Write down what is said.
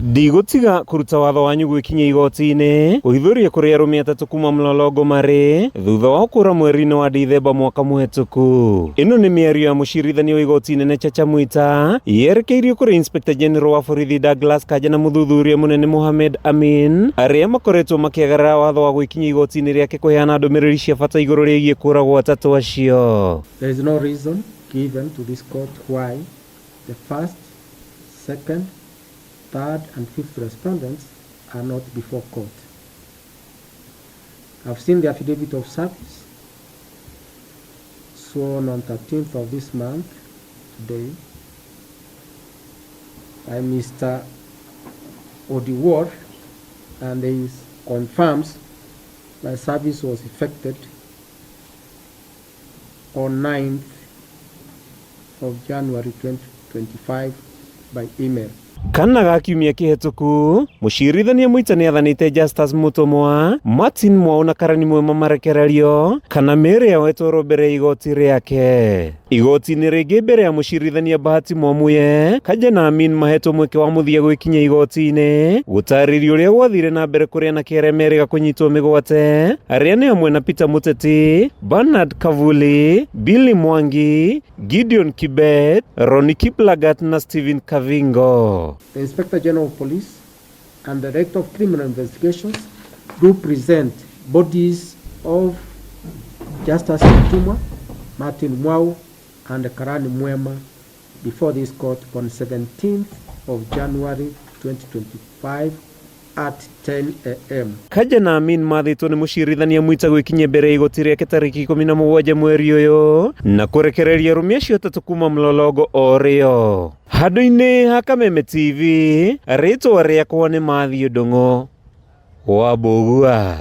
Ndigũtiga kũruta watho wanyu gwĩkinyia igoti-inĩ kũhithũria kũrĩa arũme atatũ kuma Mlolongo marĩ thutha wao kũra mweri-inĩ wa Dithemba mwaka mũhetũku. Ĩno nĩ mĩario ya mũcirithania wa igoti inene Chacha Mwita yerekeirio kũrĩ Inspector General wa borithi Douglas Kanja na mũthuthuria mũnene Mohamed Amin arĩa makoretwo makĩagarara watho wa gwĩkinyia igoti-inĩ rĩake kũheana ndũmĩrĩri cia bata igũrũ rĩgiĩ kũra gwa atatũ acio. There is no reason given to this court why the first, second, third and fifth respondents are not before court. I've seen the affidavit of service sworn on 13th of this month, today, by Mr. Odiwuor, and he confirms that service was effected on 9th of January 2025 by email. Kana ga kiumia kĩhetũku, mũcirithania Mwita nĩ athanĩte Justus Mũtũmwa, Martin Mwau na Karani Mwema marekererio kana mĩĩrĩ yao ĩtwarwo mbere ya igoti rĩake. Igoti-inĩ rĩngĩ mbere ya mũcirithania Bahati Mwamuye, Kanja na Amin mahetwo mweke wa mũthia gwĩkinyia igoti-inĩ gũtarĩria ũrĩa gwathire na mbere kũrĩ anake arĩa merĩga kũnyitwo mĩgwate, arĩa nĩ hamwe na Peter Mũteti, Bernard Kavuli, Billy Mwangi, Gideon Kibet, Ronnie Kiplagat na Stephen Kavingo. The Inspector General of Police and the Director of Criminal Investigations do present bodies of Justus Mutumwa, Martin Mwau, and Karani Mwema before this court on 17th of January 2025 at 10 a.m. Kanja na Amin mathĩtwo nĩ mũcirithania Mwita gwĩkinyia mbere ya igoti rĩake tarĩki 17 mweri ũyũ na kũrekereria arũme acio atatũ kuma Mlolongo o rĩo. Handũ-inĩ ha Kameme TV, rĩtwa rĩakwa nĩ Matthew Ndung'u wa Mbũgua.